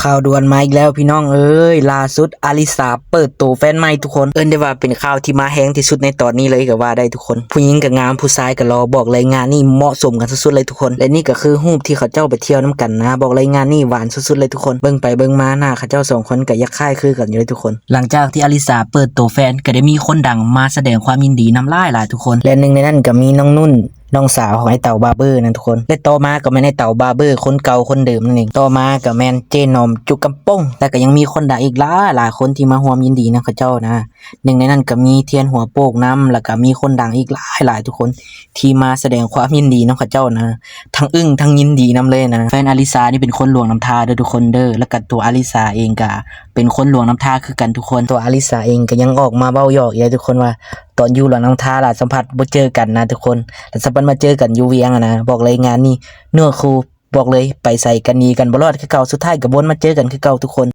ຂ່າວດ່ວນມາອີກແລ້ວພີ່ນ້ອງເອີຍ, ລ່າສຸດອາລິສາເປີດໂຕແຟນໃໝ່ທຸກຄົນ. ເອີ້ນໄດ້ວ່າເປັນຂ່າວທີ່ມາແຮງທີ່ສຸດໃນຕອນນີ້ເລີຍກໍວ່າໄດ້ທຸກຄົນ. ຜູ້ຍິງກໍງາມ, ຜູ້ຊາຍກໍຫຼໍ່, ບອກເລີຍງານນີ້ເໝາະສົມກັນສຸດໆເລີຍທຸກຄົນ. ແລະນີ້ກໍຄືຮູບທີ່ເຂົາເຈົ້າໄປທ່ຽວນຳກັນນະ, ບອກເລີຍງານນີ້ຫວານສຸດໆເລີຍທຸກຄົນ. ເບິ່ງໄປເບິ່ງມາໜ້າເຂົາເຈົ້າສອງຄົນກໍຢາກຄ້າຍຄືກັນຢູ່ເລີຍທຸກຄົນ. ຫຼັງຈາກທີ່ອາລິສາເປີດໂຕແຟນ ກໍໄດ້ມີຄົນດັງມາສະແດງຄວາມຍິນດີນຳຫຼາຍໆທຸກຄົນ. ແລະໜຶ່ງໃນນັ້ນກໍມີນ້ອງນຸ່ນ ນ້ອງສາວຂອງໄອ້ເຕົາບາເບີນັ້ນທຸກຄົນ ແລະຕໍ່ມາກໍແມ່ນໄອ້ເຕົາບາເບີຄົນເກົ່າຄົນເດີມນັ້ນເອງ. ຕໍ່ມາກໍແມ່ນເຈ້ໜອມ ຈຸກກຳປົງ ແລະກໍຍັງມີຄົນດັງອີກຫຼາຍໆຄົນທີ່ມາຮ່ວມຍິນດີນຳເຂົາເຈົ້ານະ. ໜຶ່ງໃນນັ້ນກໍມີທຽນຫົວໂປກນຳ ແລະກໍມີຄົນດັງອີກຫຼາຍໆທຸກຄົນທີ່ມາສະແດງຄວາມຍິນດີນຳເຂົາເຈົ້ານະ, ທັງອຶ້ງທັງຍິນດີນຳເລີຍນະ. ແຟນອາລິສານີ້ເປັນຄົນຫຼວງນ້ຳທາເດີທຸກຄົນເດີ, ແລະກໍຕົວອາລິສາເອງກໍເປັນຄົນຫຼວງນ້ຳທາຄືກັນທຸກຄົນ. ຕົວອາລິສາເອງກໍຍັງອອກມາເວົ້າຫຍອກຢູ່ເດ້ທຸກຄົນວ່າ ຕອນຢູ່ຫຼວງນ້ຳທາລະສຳພັດບໍ່ເຈີກັນນະທຸກຄົນ, ລະສຳພັດມາເຈີກັນຢູ່ວຽງຫັ້ນນະ. ບອກເລີຍງານນີ້ເນື້ອຄູ່ ບອກເລີຍໄປໃສກໍໜີກັນບໍ່ລອດຄືເກົ່າ, ສຸດທ້າຍກໍວົນມາເຈີກັນຄືເກົ່າທຸກຄົນ.